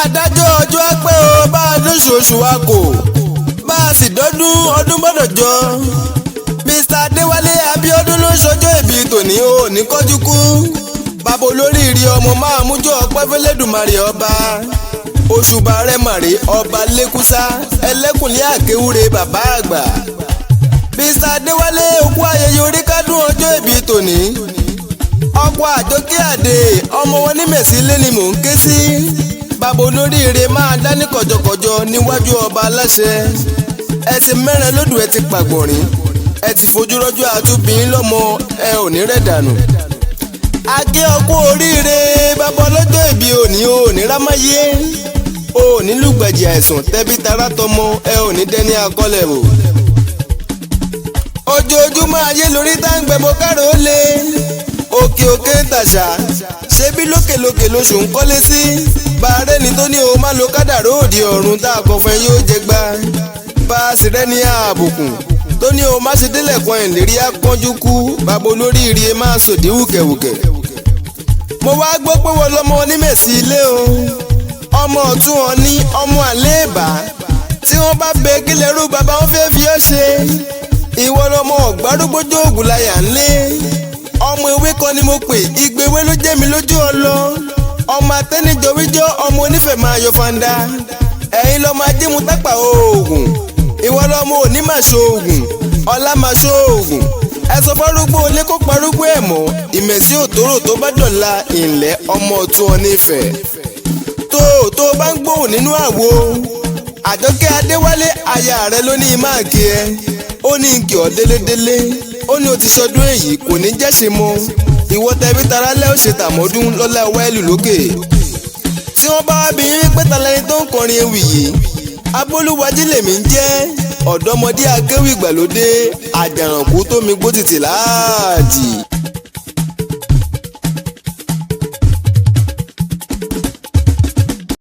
A dájọ́ ọjọ́ á pé o, bá a dóṣooṣù wa kò, bá a sì dọ́dún ọdún gbọ́dọ̀ jọ. Mr. Adéwálé Abíọ́dún ló ń ṣọjọ́ ìbí tòní, o ní kọ́jú kú. Bàbá olóríire ọmọ máa mújọ́ ọpẹ́ fẹ́lẹ́dùmarè ọba. Òṣùbà rẹ̀ màrè ọba lẹ́kúsá ẹlẹ́kùnlé àkéwúre bàbá àgbà. Mr. Adéwálé okú ayẹyẹ orí kádùn ọjọ́ ìbí tòní. Ọkọ àjọkẹ́ àdè ọmọ wọn ní mẹ̀sílẹ̀ ni mò ń ké sí. Bàbá olóríire máa dání kọjọkọjọ níwájú ọba aláṣẹ. Ẹ ti mẹ́rin lódù, ẹ ti pàgbọ̀nrín, ẹ ti fojú rọ́jú àtúbìín lọ́mọ, ẹ ò ní rẹ̀ dànù. Agé ọkọ oríire bàbá ọlọ́jọ́ ìbí òní, òní rámáyé, òní lùgbàjì àìsàn, tẹbí tará tọmọ, ẹ ò ní dẹni àkọlẹ̀ o. Ojoojúmọ́ ayé lórí táǹgbẹ̀bọ kárò ó lé òkè òkè ń tàṣà, ṣebí lókèlókè lóṣù ń kọ́lé sí. Bàárẹ̀ ni tó ní o má lo kádàrá òdì ọ̀run tá a kọ fún ẹ yóò jẹ gbá. Bá a sì rẹ́ni àbùkù tó ní o má ṣe délẹ̀ kan ìlérí akánjú kú. Bàbá olóríire máa sòdí wùkẹ̀wùkẹ̀. Mo wá gbọ́ pé wọ́n lọ́mọ onímẹ̀sí ilé o, ọmọ ọ̀tún ọ ní ọmọ àléèbá tí wọ́n bá bẹ kí lẹ́rú bàbá wọn fẹ́ fi ọ́ ṣe. Ìwọ lọmọ ọ̀gbárúgbójú ògùn láyà ńlé. Ọmọ ewé kan ni mo pè, igbe ewé ló jẹ́ mi lójú ọlọ. Ọmọ atẹ́nijọ́wíjọ́, ọmọ onífẹ̀ẹ́ máa yọ fanda. Ẹ̀yin lọ́mọ ajímú tápà oògùn. Ìwọ lọmọ òní máa ṣoògùn, ọlá máa ṣoògùn. Ẹ sọ fárúgbó olé kó parúgbó ẹ̀ mọ́. Ìmẹ̀sí òtóró tó bá dọ̀la ìǹlẹ̀ ọmọ ọ̀tún ọ nífẹ̀ẹ́. Tó tó bá ń gbóhùn nínú àwo, Àjọkẹ́ Adéwálé aya rẹ ló ní máàkì ẹ. Ó ní kí ọ délédélé, ó ní o ti ṣọdún èyí kò ní jẹ́ṣe mọ́. Ìwọ tẹbí tará lẹ́ ó ṣe tàmọ́dún lọ́lá wẹ́ẹ̀lì lókè. Tí wọ́n bá wá bí yín pé ta lẹni tó ń kọrin ewì yìí, Abólúwájí lèmi ń jẹ́, ọ̀dọ́mọdé akéwì ìgbàlódé, àjàrànkú tó mi gbó títì láàjì.